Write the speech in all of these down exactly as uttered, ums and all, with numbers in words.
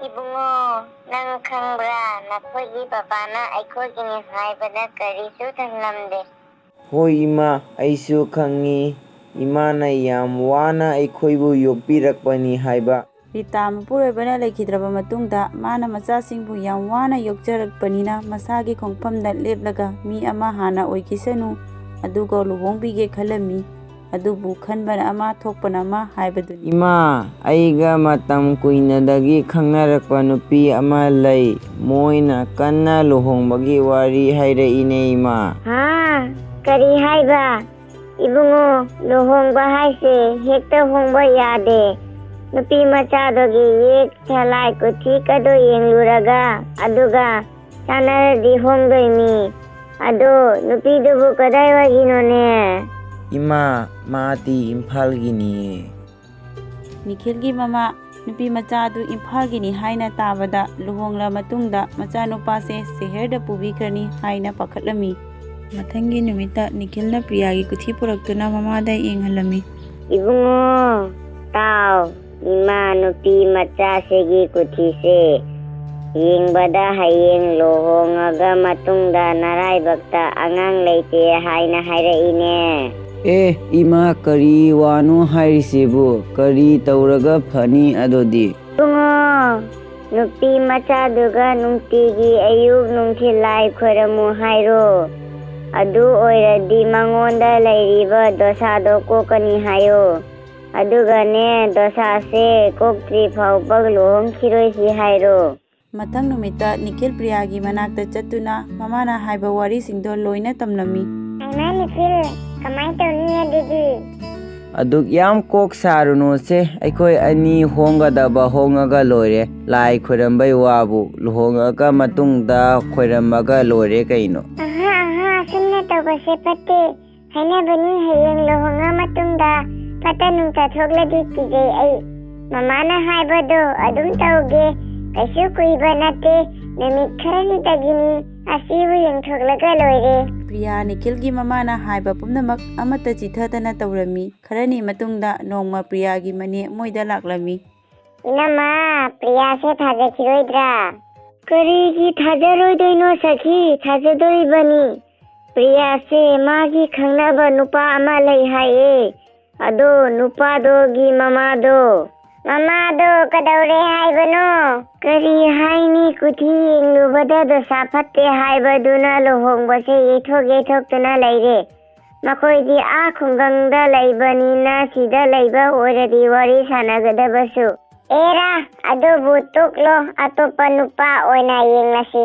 ꯏꯕꯨꯡꯉꯣ, ꯅꯪ ꯈꯪꯕ꯭ꯔꯥ? ꯅꯈꯣꯏꯒꯤ ꯕꯕꯥꯅ ꯑꯩꯈꯣꯏꯒꯤꯅꯤ ꯍꯥꯏꯕꯗ ꯀꯔꯤꯁꯨ ꯊꯝꯂꯝꯗꯦ꯫ ꯍꯣꯏ ꯏꯃꯥ, ꯑꯩꯁꯨ ꯈꯪꯉꯤ꯫ ꯏꯃꯥꯅ ꯌꯥꯝ ꯋꯥꯅ ꯑꯩꯈꯣꯏꯕꯨ ꯌꯣꯛꯄꯤꯔꯛꯄꯅꯤ ꯍꯥꯏꯕ꯫ ꯔꯤꯇꯥ ꯃꯄꯨꯔꯣꯏꯕꯅ ꯂꯩꯈꯤꯗ꯭ꯔꯕ ꯃꯇꯨꯡꯗ ꯃꯥꯅ ꯃꯆꯥꯁꯤꯡꯕꯨ ꯌꯥꯝ ꯋꯥꯅ ꯌꯣꯛꯆꯔꯛꯄꯅꯤꯅ ꯃꯁꯥꯒꯤ ꯈꯣꯡꯐꯝꯗ ꯂꯦꯞꯂꯒ ꯃꯤ ꯑꯃ ꯍꯥꯟꯅ ꯑꯣꯏꯈꯤꯁꯅꯨ, ꯑꯗꯨꯒ ꯂꯨꯍꯣꯡꯕꯤꯒꯦ ꯈꯜꯂꯝꯃꯤ꯫ ꯑꯗꯨꯕꯨ ꯈꯟꯕꯅ ꯑꯃ, ꯊꯣꯛꯄꯅ ꯑꯃ ꯍꯥꯏꯕꯗꯨꯅꯤ꯫ ꯏꯃꯥ, ꯑꯩꯒ ꯃꯇꯝ ꯀꯨꯏꯅꯗꯒꯤ ꯈꯪꯅꯔꯛꯄ ꯅꯨꯄꯤ ꯑꯃ ꯂꯩ꯫ ꯃꯣꯏꯅ ꯀꯟꯅ ꯂꯨꯍꯣꯡꯕꯒꯤ ꯋꯥꯔꯤ ꯍꯥꯏꯔꯛꯏꯅꯦ ꯏꯃꯥ꯫ ꯍꯥ? ꯀꯔꯤ ꯍꯥꯏꯕ? ꯏꯕꯨꯡꯉꯣ, ꯂꯨꯍꯣꯡꯕ ꯍꯥꯏꯁꯦ ꯍꯦꯛꯇ ꯍꯣꯡꯕ ꯌꯥꯗꯦ꯫ ꯅꯨꯄꯤ ꯃꯆꯥꯗꯨꯒꯤ ꯌꯦꯛ ꯁꯂꯥꯏ ꯀꯨꯊꯤꯀꯗꯣ ꯌꯦꯡꯂꯨꯔꯒ, ꯑꯗꯨꯒ ꯆꯥꯟꯅꯔꯗꯤ ꯍꯣꯡꯗꯣꯏꯅꯤ꯫ ꯑꯗꯣ ꯅꯨꯄꯤꯗꯨꯕꯨ ꯀꯗꯥꯏꯋꯥꯏꯒꯤꯅꯣꯅꯦ? ꯏꯃꯥ, ꯃꯥꯗꯤ ꯏꯝꯐꯥꯜꯒꯤꯅꯤꯌꯦ꯫ ꯅꯤꯈꯤꯜꯒꯤ ꯃꯃꯥ, ꯅꯨꯄꯤ ꯃꯆꯥ ꯑꯗꯨ ꯏꯝꯐꯥꯜꯒꯤꯅꯤ ꯍꯥꯏꯅ ꯇꯥꯕꯗ ꯂꯨꯍꯣꯡꯂ ꯃꯇꯨꯡꯗ ꯃꯆꯥꯅꯨꯄꯥꯁꯦ ꯁꯦꯍꯔꯗ ꯄꯨꯕꯤꯈ꯭ꯔꯅꯤ ꯍꯥꯏꯅ ꯄꯥꯈꯠꯂꯝꯃꯤ꯫ ꯃꯊꯪꯒꯤ ꯅꯨꯃꯤꯠꯇ ꯅꯤꯈꯤꯜꯅ ꯄ꯭ꯔꯤꯌꯥꯒꯤ ꯀꯨꯊꯤ ꯄꯨꯔꯛꯇꯨꯅ ꯃꯃꯥꯗ ꯌꯦꯡꯍꯜꯂꯝꯃꯤ꯫ ꯏꯕꯨꯡꯉꯣ, ꯇꯥꯎ, ꯏꯃꯥ ꯅꯨꯄꯤ ꯃꯆꯥꯁꯤꯒꯤ ꯀꯨꯊꯤꯁꯦ ꯌꯦꯡꯕꯗ ꯍꯌꯦꯡ ꯂꯨꯍꯣꯡꯉꯒ ꯃꯇꯨꯡꯗ ꯅꯔꯥꯏꯕꯛꯇ ꯑꯉꯥꯡ ꯂꯩꯇꯦ ꯍꯥꯏꯅ ꯍꯥꯏꯔꯛꯏꯅꯦ꯫ ꯑꯦ ꯏꯃꯥ, ꯀꯔꯤ ꯋꯥꯅꯣ ꯍꯥꯏꯔꯤꯁꯤꯕꯨ? ꯀꯔꯤ ꯇꯧꯔꯒ ꯐꯅꯤ ꯑꯗꯨꯗꯤ? ꯏꯕꯨꯡꯉꯣ, ꯅꯨꯄꯤ ꯃꯆꯥꯗꯨꯒ ꯅꯨꯡꯇꯤꯒꯤ ꯑꯌꯨꯛ ꯅꯨꯡꯊꯤꯜ ꯂꯥꯏ ꯈꯣꯏꯔꯝꯃꯨ ꯍꯥꯏꯔꯣ꯫ ꯑꯗꯨ ꯑꯣꯏꯔꯗꯤ ꯃꯉꯣꯟꯗ ꯂꯩꯔꯤꯕ ꯗꯣꯁꯥꯗꯣ ꯀꯣꯛꯀꯅꯤ ꯍꯥꯏꯌꯣ꯫ ꯑꯗꯨꯒꯅꯦ, ꯗꯣꯁꯥꯁꯦ ꯀꯣꯛꯇ꯭ꯔꯤ ꯐꯥꯎꯕ ꯂꯨꯍꯣꯡꯈꯤꯔꯣꯏꯁꯤ ꯍꯥꯏꯔꯣ꯫ ꯃꯊꯪ ꯅꯨꯃꯤꯠꯇ ꯅꯤꯈꯤꯜ ꯄ꯭ꯔꯤꯌꯥꯒꯤ ꯃꯅꯥꯛꯇ ꯆꯠꯇꯨꯅ ꯃꯃꯥꯅ ꯍꯥꯏꯕ ꯋꯥꯔꯤꯁꯤꯡꯗꯣ ꯂꯣꯏꯅ ꯇꯝꯂꯝꯃꯤ꯫ ꯍꯩꯃꯥ ꯅꯤꯈꯤꯜ, ꯀꯃꯥꯏ ꯇꯧꯅꯤ ꯑꯗꯨꯗꯤ? ꯑꯗꯨꯛ ꯌꯥꯝ ꯀꯣꯛ ꯁꯥꯔꯨꯅꯨꯁꯦ, ꯑꯩꯈꯣꯏ ꯑꯅꯤ ꯍꯣꯡꯒꯗꯕ ꯍꯣꯡꯉꯒ ꯂꯣꯏꯔꯦ, ꯂꯥꯏ ꯈꯣꯏꯔꯝꯕꯩ ꯋꯥꯕꯨ, ꯂꯨꯍꯣꯡꯉꯒ ꯃꯇꯨꯡꯗ ꯈꯣꯏꯔꯝꯃꯒ ꯂꯣꯏꯔꯦ ꯀꯩꯅꯣ꯫ ꯑꯍꯥ ꯑꯍꯥ, ꯑꯁꯨꯝꯅ ꯇꯧꯕꯁꯦ ꯐꯠꯇꯦ꯫ ꯍꯥꯏꯅꯕꯅꯤ ꯍꯌꯦꯡ ꯂꯨꯍꯣꯡꯉ ꯃꯇꯨꯡꯗ ꯐꯠꯇ ꯅꯨꯡꯗ ꯊꯣꯛꯂꯗꯤ ꯀꯤꯖꯩ ꯑꯩ꯫ ꯃꯃꯥꯅ ꯍꯥꯏꯕꯗꯣ ꯑꯗꯨꯝ ꯇꯧꯒꯦ꯫ ꯀꯩꯁꯨ ꯀꯨꯏꯕ ꯅꯠꯇꯦ, ꯅꯨꯃꯤꯠ ꯈꯔꯅꯤꯇꯒꯤꯅꯤ꯫ ꯑꯁꯤꯕꯨ ꯌꯦꯡꯊꯣꯛꯂꯒ ꯂꯣꯏꯔꯦ꯫ ꯄ꯭ꯔꯤꯌꯥ ꯅꯤꯈꯤꯜꯒꯤ ꯃꯃꯥꯅ ꯍꯥꯏꯕ ꯄꯨꯝꯅꯃꯛ ꯑꯃꯠꯇ ꯆꯤꯊꯗꯅ ꯇꯧꯔꯝꯃꯤ꯫ ꯈꯔꯅꯤ ꯃꯇꯨꯡꯗ ꯅꯣꯡꯃ ꯄ꯭ꯔꯤꯌꯥꯒꯤ ꯃꯅꯦ ꯃꯣꯏꯗ ꯂꯥꯛꯂꯝꯃꯤ꯫ ꯏꯅꯝꯃ, ꯄ꯭ꯔꯤꯌꯥꯁꯦ ꯊꯥꯖꯈꯤꯔꯣꯏꯗ꯭ꯔꯥ? ꯀꯔꯤꯒꯤ ꯊꯥꯖꯔꯣꯏꯗꯣꯏꯅꯣ ꯁꯈꯤ? ꯊꯥꯖꯗꯣꯔꯤꯕꯅꯤ꯫ ꯄ꯭ꯔꯤꯌꯥꯁꯦ ꯃꯥꯒꯤ ꯈꯪꯅꯕ ꯅꯨꯄꯥ ꯑꯃ ꯂꯩ ꯍꯥꯏꯌꯦ꯫ ꯑꯗꯣ ꯅꯨꯄꯥꯗꯣꯒꯤ ꯃꯃꯥꯗꯣ, ꯃꯃꯥꯗꯣ ꯀꯩꯗꯧꯔꯦ ꯍꯥꯏꯕꯅꯣ? ꯀꯔꯤ ꯍꯥꯏꯅꯤ, ꯀꯨꯊꯤ ꯌꯦꯡꯂꯨꯕꯗ ꯗꯁꯥ ꯐꯠꯇꯦ ꯍꯥꯏꯕꯗꯨꯅ ꯂꯨꯍꯣꯡꯕꯁꯦ ꯌꯩꯊꯣꯛ ꯌꯩꯊꯣꯛꯇꯨꯅ ꯂꯩꯔꯦ꯫ ꯃꯈꯣꯏꯗꯤ ꯑꯥ ꯈꯨꯡꯒꯪꯗ ꯂꯩꯕꯅꯤꯅ ꯁꯤꯗ ꯂꯩꯕ ꯑꯣꯏꯔꯗꯤ ꯋꯥꯔꯤ ꯁꯥꯟꯅꯒꯗꯕꯁꯨ꯫ ꯑꯦꯔꯥ, ꯑꯗꯨꯕꯨ ꯇꯣꯛꯂꯣ, ꯑꯇꯣꯞꯄ ꯅꯨꯄꯥ ꯑꯣꯏꯅ ꯌꯦꯡꯂꯁꯤ꯫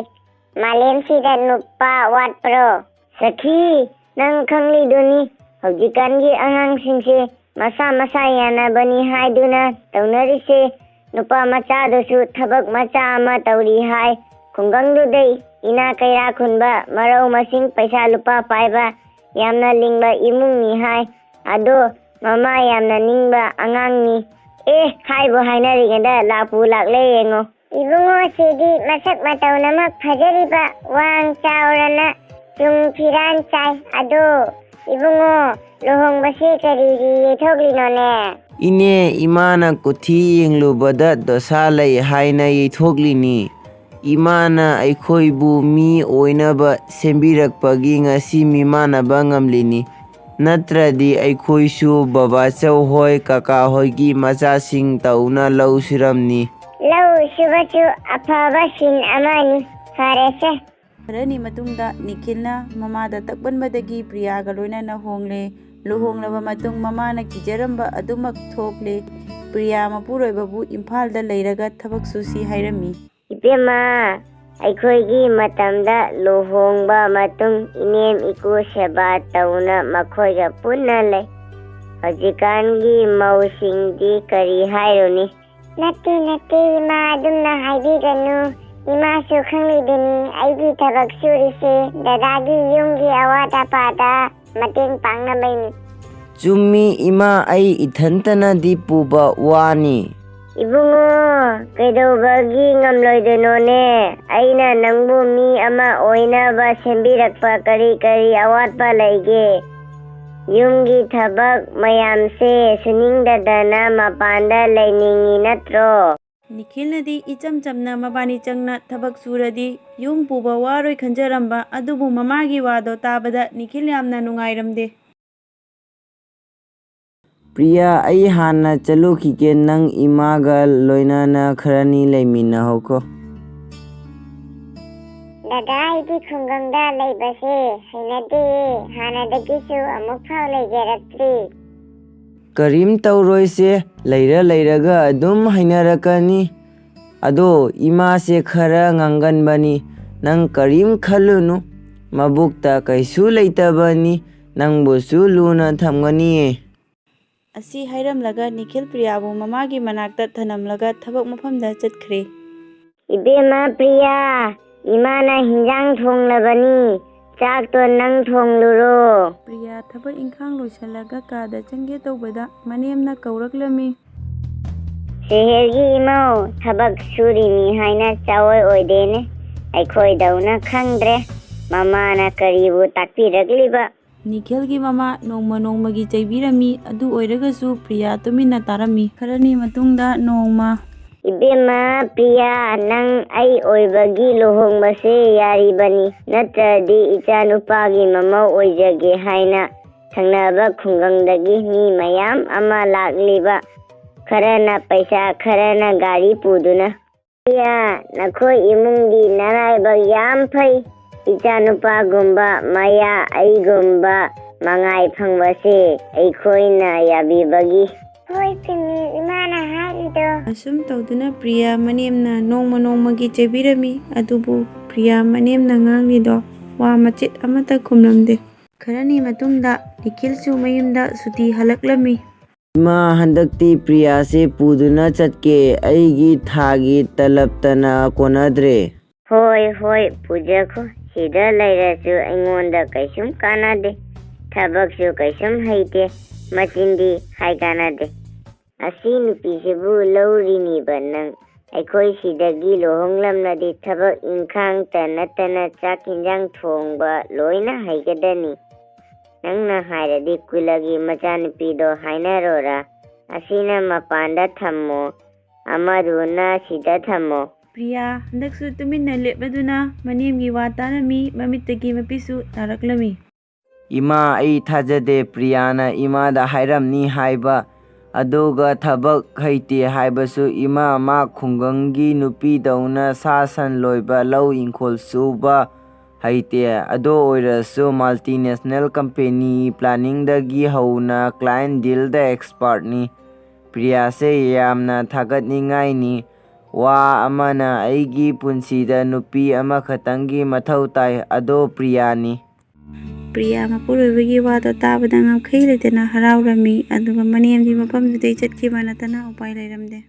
ꯃꯥꯂꯦꯝꯁꯤꯗ ꯅꯨꯄꯥ ꯋꯥꯠꯄ꯭ꯔꯣ? ꯁꯈꯤ, ꯅꯪ ꯈꯪꯂꯤꯗꯨꯅꯤ, ꯍꯧꯖꯤꯛꯀꯥꯟꯒꯤ ꯑꯉꯥꯡꯁꯤꯡꯁꯦ ꯃꯁꯥ ꯃꯁꯥ ꯌꯥꯅꯕꯅꯤ ꯍꯥꯏꯗꯨꯅ ꯇꯧꯅꯔꯤꯁꯦ꯫ ꯅꯨꯄꯥ ꯃꯆꯥꯗꯨꯁꯨ ꯊꯕꯛ ꯃꯆꯥ ꯑꯃ ꯇꯧꯔꯤ ꯍꯥꯏ꯫ ꯈꯨꯡꯒꯪꯗꯨꯗꯩ ꯏꯅꯥ ꯀꯩꯔꯥ ꯈꯨꯟꯕ, ꯃꯔꯧ ꯃꯁꯤꯡ, ꯄꯩꯁꯥ ꯂꯨꯄꯥ ꯄꯥꯏꯕ, ꯌꯥꯝꯅ ꯂꯤꯡꯕ ꯏꯃꯨꯡꯅꯤ ꯍꯥꯏ꯫ ꯑꯗꯣ ꯃꯃꯥ ꯌꯥꯝꯅ ꯅꯤꯡꯕ ꯑꯉꯥꯡꯅꯤ꯫ ꯑꯦ, ꯍꯥꯏꯕꯨ ꯍꯥꯏꯅꯔꯤꯉꯩꯗ ꯂꯥꯛꯄꯨ ꯂꯥꯛꯂꯦ ꯌꯦꯡꯉꯣ꯫ ꯏꯕꯨꯡꯉꯣ, ꯁꯤꯗꯤ ꯃꯁꯛ ꯃꯇꯧꯅꯃꯛ ꯐꯖꯔꯤꯕ, ꯋꯥꯡ ꯆꯥꯎꯔꯅ ꯆꯨꯡ ꯐꯤꯔꯥꯟ ꯆꯥꯏ꯫ ꯑꯗꯣ ꯏꯕꯨꯡꯉꯣ, ꯂꯨꯍꯣꯡꯕꯁꯦ ꯀꯔꯤꯒꯤ ꯌꯩꯊꯣꯛꯂꯤꯅꯣꯅꯦ? ꯏꯅꯦ, ꯏꯃꯥꯅ ꯀꯨꯊꯤ ꯌꯦꯡꯂꯨꯕꯗ ꯗꯣꯁꯥ ꯂꯩ ꯍꯥꯏꯅ ꯌꯩꯊꯣꯛꯂꯤꯅꯤ꯫ ꯏꯃꯥꯅ ꯑꯩꯈꯣꯏꯕꯨ ꯃꯤ ꯑꯣꯏꯅꯕ ꯁꯦꯝꯕꯤꯔꯛꯄꯒꯤ ꯉꯁꯤ ꯃꯤꯃꯥꯟꯅꯕ ꯉꯝꯂꯤꯅꯤ꯫ ꯅꯠꯇ꯭ꯔꯗꯤ ꯑꯩꯈꯣꯏꯁꯨ ꯕꯕꯥꯆꯧ ꯍꯣꯏ, ꯀꯀꯥ ꯍꯣꯏꯒꯤ ꯃꯆꯥꯁꯤꯡ ꯇꯧꯅ ꯂꯧ ꯁꯨꯔꯝꯅꯤ꯫ ꯂꯧ ꯁꯨꯕꯁꯨ ꯑꯐꯕ ꯁꯤꯟ ꯑꯃꯅꯤ꯫ ꯐꯔꯦꯁꯦ꯫ ꯈꯔꯅꯤ ꯃꯇꯨꯡꯗ ꯅꯤꯈꯤꯜꯅ ꯃꯃꯥꯗ ꯇꯛꯃꯟꯕꯗꯒꯤ ꯄ꯭ꯔꯤꯌꯥꯒ ꯂꯣꯏꯅꯅ ꯍꯣꯡꯂꯦ꯫ ꯂꯨꯍꯣꯡꯂꯕ ꯃꯇꯨꯡ ꯃꯃꯥꯅ ꯀꯤꯖꯔꯝꯕ ꯑꯗꯨꯃꯛ ꯊꯣꯛꯂꯦ꯫ ꯄ꯭ꯔꯤꯌꯥ ꯃꯄꯨꯔꯣꯏꯕꯕꯨ ꯏꯝꯐꯥꯜꯗ ꯂꯩꯔꯒ ꯊꯕꯛ ꯁꯨꯁꯤ ꯍꯥꯏꯔꯝꯃꯤ꯫ ꯏꯕꯦꯝꯃ, ꯑꯩꯈꯣꯏꯒꯤ ꯃꯇꯝꯗ ꯂꯨꯍꯣꯡꯕ ꯃꯇꯨꯡ ꯏꯅꯦꯝ ꯏꯀꯨ ꯁꯦꯕꯥ ꯇꯧꯅ ꯃꯈꯣꯏꯒ ꯄꯨꯟꯅ ꯂꯩ꯫ ꯍꯧꯖꯤꯛꯀꯥꯟꯒꯤ ꯃꯧꯁꯤꯡꯗꯤ ꯀꯔꯤ ꯍꯥꯏꯔꯨꯅꯤ? ꯅꯠꯇꯦ, ꯅꯠꯇꯦ, ꯏꯃꯥ, ꯑꯗꯨꯝꯅ ꯍꯥꯏꯕꯤꯒꯅꯨ꯫ ꯏꯃꯥꯁꯨ ꯈꯪꯂꯤꯗꯨꯅꯤ, ꯑꯩꯒꯤ ꯊꯕꯛ ꯁꯨꯔꯤꯁꯦ ꯗꯗꯥꯒꯤ ꯌꯨꯝꯒꯤ ꯑꯋꯥꯠ ꯑꯄꯥꯗ ꯃꯇꯦꯡ ꯄꯥꯡꯅꯕꯩꯅꯤ꯫ ꯆꯨꯝꯃꯤ ꯏꯃꯥ, ꯑꯩ ꯏꯊꯟꯇꯅꯗꯤ ꯄꯨꯕ ꯋꯥꯅꯤ꯫ ꯏꯕꯨꯡꯉꯣ, ꯀꯩꯗꯧꯕꯒꯤ ꯉꯝꯂꯣꯏꯗꯣꯏꯅꯣꯅꯦ? ꯑꯩꯅ ꯅꯪꯕꯨ ꯃꯤ ꯑꯃ ꯑꯣꯏꯅꯕ ꯁꯦꯝꯕꯤꯔꯛꯄ ꯀꯔꯤ ꯀꯔꯤ ꯑꯋꯥꯠꯄ ꯂꯩꯒꯦ? ꯌꯨꯝꯒꯤ ꯊꯕꯛ ꯃꯌꯥꯝꯁꯦ ꯁꯨꯅꯤꯡꯗꯗꯅ ꯃꯄꯥꯟꯗ ꯂꯩꯅꯤꯡꯉꯤ ꯅꯠꯇ꯭ꯔꯣ? ꯅꯤꯈꯤꯜꯅꯗꯤ ꯏꯆꯝ ꯆꯝꯅ ꯃꯕꯥꯅꯤ ꯆꯪꯅ ꯊꯕꯛ ꯁꯨꯔꯗꯤ ꯌꯨꯝ ꯄꯨꯕ ꯋꯥꯔꯣꯏ ꯈꯟꯖꯔꯝꯕ, ꯑꯗꯨꯕꯨ ꯃꯃꯥꯒꯤ ꯋꯥꯗꯣ ꯇꯥꯕꯗ ꯅꯤꯈꯤꯜ ꯌꯥꯝꯅ ꯅꯨꯡꯉꯥꯏꯔꯝꯗꯦ꯫ ꯄ꯭ꯔꯤꯌꯥ, ꯑꯩ ꯍꯥꯟꯅ ꯆꯠꯂꯨꯈꯤꯒꯦ, ꯅꯪ ꯏꯃꯥꯒ ꯂꯣꯏꯅꯅ ꯈꯔꯅꯤ ꯂꯩꯃꯤꯟꯅꯍꯧꯀꯣ꯫ ꯗꯗꯥ, ꯑꯩꯗꯤ ꯈꯨꯡꯒꯪꯗ ꯂꯩꯕꯁꯦ ꯍꯩꯅꯗꯦꯌꯦ, ꯍꯥꯟꯅꯗꯒꯤꯁꯨ ꯑꯃꯨꯛꯐꯥꯎ ꯂꯩꯖꯔꯛꯇ꯭ꯔꯤ꯫ ꯀꯔꯤꯝ ꯇꯧꯔꯣꯏꯁꯦ, ꯂꯩꯔ ꯂꯩꯔꯒ ꯑꯗꯨꯝ ꯍꯩꯅꯔꯛꯀꯅꯤ꯫ ꯑꯗꯣ ꯏꯃꯥꯁꯦ ꯈꯔ ꯉꯥꯡꯒꯟꯕꯅꯤ, ꯅꯪ ꯀꯔꯤꯝ ꯈꯜꯂꯨꯅꯨ, ꯃꯕꯨꯛꯇ ꯀꯩꯁꯨ ꯂꯩꯇꯕꯅꯤ, ꯅꯪꯕꯨꯁꯨ ꯂꯨꯅ ꯊꯝꯒꯅꯤꯌꯦ꯫ ꯑꯁꯤ ꯍꯥꯏꯔꯝꯂꯒ ꯅꯤꯈꯤꯜ ꯄ꯭ꯔꯤꯌꯥꯕꯨ ꯃꯃꯥꯒꯤ ꯃꯅꯥꯛꯇ ꯊꯅꯝꯂꯒ ꯊꯕꯛ ꯃꯐꯝꯗ ꯆꯠꯈ꯭ꯔꯦ꯫ ꯏꯕꯦꯝꯃ ꯄ꯭ꯔꯤꯌꯥ, ꯏꯃꯥꯅ ꯍꯤꯟꯖꯥꯡ ꯊꯣꯡꯂꯕꯅꯤ, ꯆꯥꯛꯇꯣ ꯅꯪ ꯊꯣꯡꯂꯨꯔꯣ꯫ ꯄ꯭ꯔꯤꯌꯥ ꯊꯕꯛ ꯏꯪꯈꯥꯡ ꯂꯣꯏꯁꯤꯜꯂꯒ ꯀꯥꯗ ꯆꯪꯒꯦ ꯇꯧꯕꯗ ꯃꯅꯦꯝꯅ ꯀꯧꯔꯛꯂꯝꯃꯤ꯫ ꯁꯦꯍꯦꯔꯒꯤ ꯏꯃꯧ, ꯊꯕꯛ ꯁꯨꯔꯤꯅꯤ ꯍꯥꯏꯅ ꯆꯥꯑꯣꯏ ꯑꯣꯏꯗꯦꯅꯦ, ꯑꯩꯈꯣꯏꯗꯧꯅ ꯈꯪꯗ꯭ꯔꯦ꯫ ꯃꯃꯥꯅ ꯀꯔꯤꯕꯨ ꯇꯥꯛꯄꯤꯔꯛꯂꯤꯕ? ꯅꯤꯈꯤꯜꯒꯤ ꯃꯃꯥ ꯅꯣꯡꯃ ꯅꯣꯡꯃꯒꯤ ꯆꯩꯕꯤꯔꯝꯃꯤ, ꯑꯗꯨ ꯑꯣꯏꯔꯒꯁꯨ ꯄ꯭ꯔꯤꯌꯥ ꯇꯨꯃꯤꯟꯅ ꯇꯥꯔꯝꯃꯤ꯫ ꯈꯔꯅꯤ ꯃꯇꯨꯡꯗ ꯅꯣꯡꯃ ꯏꯕꯦꯝꯃ ꯄ꯭ꯔꯤꯌꯥ, ꯅꯪ ꯑꯩ ꯑꯣꯏꯕꯒꯤ ꯂꯨꯍꯣꯡꯕꯁꯦ ꯌꯥꯔꯤꯕꯅꯤ, ꯅꯠꯇ꯭ꯔꯗꯤ ꯏꯆꯥ ꯅꯨꯄꯥꯒꯤ ꯃꯃꯧ ꯑꯣꯏꯖꯒꯦ ꯍꯥꯏꯅ ꯊꯪꯅꯕ ꯈꯨꯡꯒꯪꯗꯒꯤ ꯃꯤ ꯃꯌꯥꯝ ꯑꯃ ꯂꯥꯛꯂꯤꯕ, ꯈꯔꯅ ꯄꯩꯁꯥ, ꯈꯔꯅ ꯒꯥꯔꯤ ꯄꯨꯗꯨꯅ꯫ ꯄ꯭ꯔꯤꯌꯥ, ꯅꯈꯣꯏ ꯏꯃꯨꯡꯗꯤ ꯅꯔꯥꯏꯕꯛ ꯌꯥꯝ ꯐꯩ꯫ ꯏꯆꯥ ꯅꯨꯄꯥꯒꯨꯝꯕ ꯃꯌꯥ ꯑꯩꯒꯨꯝꯕ ꯃꯉꯥꯏ ꯐꯪꯕꯁꯦ ꯑꯩꯈꯣꯏꯅ ꯌꯥꯕꯤꯕꯒꯤ꯫ ꯍꯣꯏ ꯆꯨꯝꯃꯤ ꯏꯃꯥꯅ ꯍꯥꯏꯔꯤꯗꯣ꯫ ꯑꯁꯨꯝ ꯇꯧꯗꯨꯅ ꯄ꯭ꯔꯤꯌꯥ ꯃꯅꯦꯝꯅ ꯅꯣꯡꯃ ꯅꯣꯡꯃꯒꯤ ꯆꯩꯕꯤꯔꯝꯃꯤ, ꯑꯗꯨꯕꯨ ꯄ꯭ꯔꯤꯌꯥ ꯃꯅꯦꯝꯅ ꯉꯥꯡꯂꯤꯗꯣ ꯋꯥ ꯃꯆꯦꯠ ꯑꯃꯠꯇ ꯈꯨꯝꯂꯝꯗꯦ꯫ ꯈꯔꯅꯤ ꯃꯇꯨꯡꯗ ꯅꯤꯈꯤꯜꯁꯨ ꯃꯌꯨꯝꯗ ꯁꯨꯇꯤ ꯍꯜꯂꯛꯂꯝꯃꯤ꯫ ꯏꯃꯥ, ꯍꯟꯗꯛꯇꯤ ꯄ꯭ꯔꯤꯌꯥꯁꯦ ꯄꯨꯗꯨꯅ ꯆꯠꯀꯦ, ꯑꯩꯒꯤ ꯊꯥꯒꯤ ꯇꯂꯞꯇꯅ ꯀꯣꯟꯅꯗ꯭ꯔꯦ꯫ ꯍꯣꯏ ꯍꯣꯏ ꯄꯨꯖꯈꯣ, ꯁꯤꯗ ꯂꯩꯔꯁꯨ ꯑꯩꯉꯣꯟꯗ ꯀꯩꯁꯨꯝ ꯀꯥꯟꯅꯗꯦ, ꯊꯕꯛꯁꯨ ꯀꯩꯁꯨꯝ ꯍꯩꯇꯦ, ꯃꯆꯤꯟꯗꯤ ꯍꯥꯏ ꯀꯥꯟꯅꯗꯦ꯫ ꯑꯁꯤ ꯅꯨꯄꯤꯁꯤꯕꯨ ꯂꯧꯔꯤꯅꯤꯕ ꯅꯪ꯫ ꯑꯩꯈꯣꯏ ꯁꯤꯗꯒꯤ ꯂꯨꯍꯣꯡꯂꯝꯂꯗꯤ ꯊꯕꯛ ꯏꯪꯈꯥꯡꯇ ꯅꯠꯇꯅ ꯆꯥꯛ ꯏꯟꯖꯥꯡ ꯊꯣꯡꯕ ꯂꯣꯏꯅ ꯍꯩꯒꯗꯅꯤ꯫ ꯅꯪꯅ ꯍꯥꯏꯔꯗꯤ ꯀꯨꯂꯒꯤ ꯃꯆꯥꯅꯨꯄꯤꯗꯣ ꯍꯥꯏꯅꯔꯣꯔꯥ? ꯑꯁꯤꯅ ꯃꯄꯥꯟꯗ ꯊꯝꯃꯣ, ꯑꯃꯗꯨꯅ ꯁꯤꯗ ꯊꯝꯃꯣ꯫ ꯄ꯭ꯔꯤꯌꯥ ꯍꯟꯗꯛꯁꯨ ꯇꯨꯃꯤꯟꯅ ꯂꯦꯞꯂꯗꯨꯅ ꯃꯅꯦꯝꯒꯤ ꯋꯥ ꯇꯥꯔꯝꯃꯤ, ꯃꯃꯤꯠꯇꯒꯤ ꯃꯄꯤꯁꯨ ꯇꯥꯔꯛꯂꯝꯃꯤ꯫ "ꯏꯃꯥ, ꯑꯩ ꯊꯥꯖꯗꯦ ꯄ꯭ꯔꯤꯌꯥꯅ ꯏꯃꯥꯗ ꯍꯥꯏꯔꯝꯅꯤ ꯍꯥꯏꯕ꯫ ꯑꯗꯨꯒ ꯊꯕꯛ ꯍꯩꯇꯦ ꯍꯥꯏꯕꯁꯨ ꯏꯃꯥ, ꯃꯥ ꯈꯨꯡꯒꯪꯒꯤ ꯅꯨꯄꯤꯗꯧꯅ ꯁꯥ ꯁꯟ ꯂꯣꯏꯕ, ꯂꯧ ꯏꯪꯈꯣꯜ ꯁꯨꯕ ꯍꯩꯇꯦ꯫ ꯑꯗꯨ ꯑꯣꯏꯔꯁꯨ multinational company planningꯗꯒꯤ ꯍꯧꯅ client dealꯗ expertꯅꯤ꯫ ꯄ꯭ꯔꯤꯌꯥꯁꯦ ꯌꯥꯝꯅ ꯊꯥꯒꯠꯅꯤꯡꯉꯥꯏꯅꯤ꯫ ꯋꯥ ꯑꯃꯅ, ꯑꯩꯒꯤ ꯄꯨꯟꯁꯤꯗ ꯅꯨꯄꯤ ꯑꯃꯈꯛꯇꯪꯒꯤ ꯃꯊꯧ ꯇꯥꯏ, ꯑꯗꯣ ꯄ꯭ꯔꯤꯌꯥꯅꯤ꯫" ꯄ꯭ꯔꯤꯌꯥ ꯃꯄꯨꯔꯣꯏꯕꯒꯤ ꯋꯥꯗꯣ ꯇꯥꯕꯗ ꯉꯝꯈꯩ ꯂꯩꯇꯅ ꯍꯔꯥꯎꯔꯝꯃꯤ꯫ ꯑꯗꯨꯒ ꯃꯅꯦꯝꯗꯤ ꯃꯐꯝꯗꯨꯗꯩ ꯆꯠꯈꯤꯕ ꯅꯠꯇꯅ ꯎꯄꯥꯏ ꯂꯩꯔꯝꯗꯦ꯫